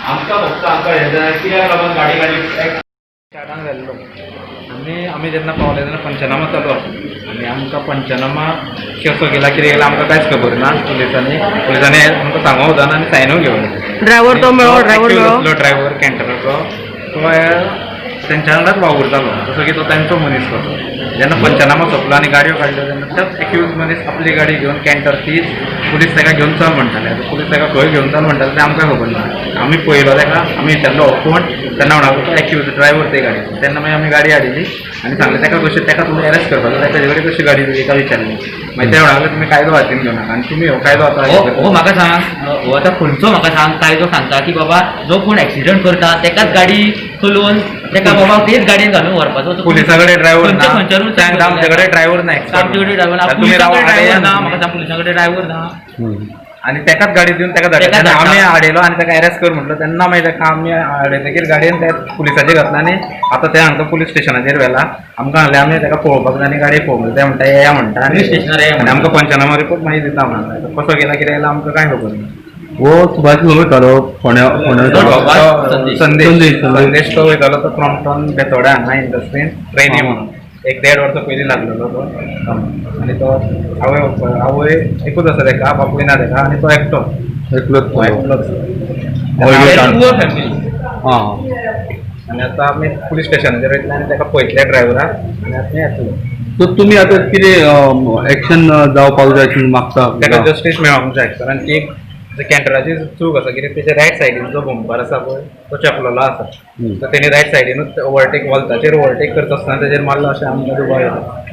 आमकां फक्त आमकां हें जाय कित्याक लागून गाडी गाडी स्टार्टान जाल्लो आनी आमी जेन्ना पावले तेन्ना पंचनामा चालू आसलो आनी आमकां पंचनामा कसो केला कितें केला आमकां कांयच खबर ना. पुलिसांनी पुलिसांनी आमकां सांगूंक वचना आनी सायनूय घेवन ड्रायव्हर तो मेळ्ळो, ड्रायव्हर मेळ्ळो. ड्रायव्हर कॅन्टराचो तो तेंच्या वांगडाच वावुरतालो, जसो की तो तेंचो मनीस कसो. जेन्ना पंचनामा सोंपलो आनी गाडयो काडल्यो तेन्ना त्याच एक्यूज मनीस आपली गाडी घेवन कॅन्टर तीच पुलीस ताका घेवन चल म्हणटाले. आतां पुलीस ताका खंय घेवन चल म्हणटाले तें आमकां खबर ना. आमी पळयलो ताका, आमी विचारलो हो कोण, तेन्ना म्हणा तो एक्यूज ड्रायव्हर ते गाडी. तेन्ना मागीर आमी गाडी हाडिल्ली आनी सांगलें ताका कशें ताका तुमी एरेस्ट करपाचो, ताका तेजे कडेन कशी गाडी दिली ताका विचारलें. मागीर ते म्हणा तुमी कायदो हातीन घेवनाका आनी तुमी हो कायदो आतां हो म्हाका सांग, हो आतां खंयचो म्हाका सांग कायदो सांगता की बाबा जो कोण एक्सिडंट करता तेकाच गाडी चलोवन तेका बाबा तेच गाडयेन घालून व्हरपाचो. पुलिसा कडेन ड्रायव्हर ना, खंयच्या खंयच्या आमचे कडेन ड्रायव्हर ना, आमचे कडेन ड्रायव्हर ना, तुमी पुलिसां कडेन ड्रायव्हर ना, म्हाका सांग पुलिसां कडेन ड्रायव्हर ना. आनी तेकाच गाडी दिवन तेका धाडटा. तेकाच आमी हाडयलो आनी तेका एरेस्ट कर म्हटलो तेन्ना मागीर तेका आमी हाडयतकीर गाडयेन ते पुलिसाचेर घातला आनी आतां ते हांकां पुलीस स्टेशनाचेर व्हेला. आमकां सांगलें आमी तेका पळोवपाक जाय आनी गाडी पळोवपाक जाय. ते म्हणटा येया म्हणटा पुलीस स्टेशनार येया आनी आमकां पंचनामा रिपोर्ट मागीर दिता म्हणटा. कसो गेला कितें गेला आमकां कांय खबर ना. हो सुभाष वयतालो फोंड्या फोंड्या संदेश संदेश. संदेश तो वयतालो तो क्रॉम्पटन बेतोड्या हांगा इंडस्ट्रीन ट्रेनी म्हणून 1-1.5 वर्सां पयलीं लागलेलो तो. आनी तो आवय आवय एकूच आसा तेका, बापूय ना तेका आनी तो एकटो एकलोच एकलोच. फॅमिली. आं आनी आतां आमी पुलीस स्टेशनाचेर वयतले आनी तेका पळयतले ड्रायव्हराक आनी आतां येतले. सो तुमी आतां कितें एक्शन जावपाक जाय अशें मागता? तेका जस्टीस मेळोंक जाय कारण की कॅन्टराची चूक आसा कित्याक तेच्या रायट सायडीन जो बंपर आसा पळय तो चेपलेलो आसा, तर तेणी रायट सायडीनूच ओवरटेक वॉल्ताचेर ओवरटेक करता आसतना तेजेर मारलो अशें आमकां दुबाव येता.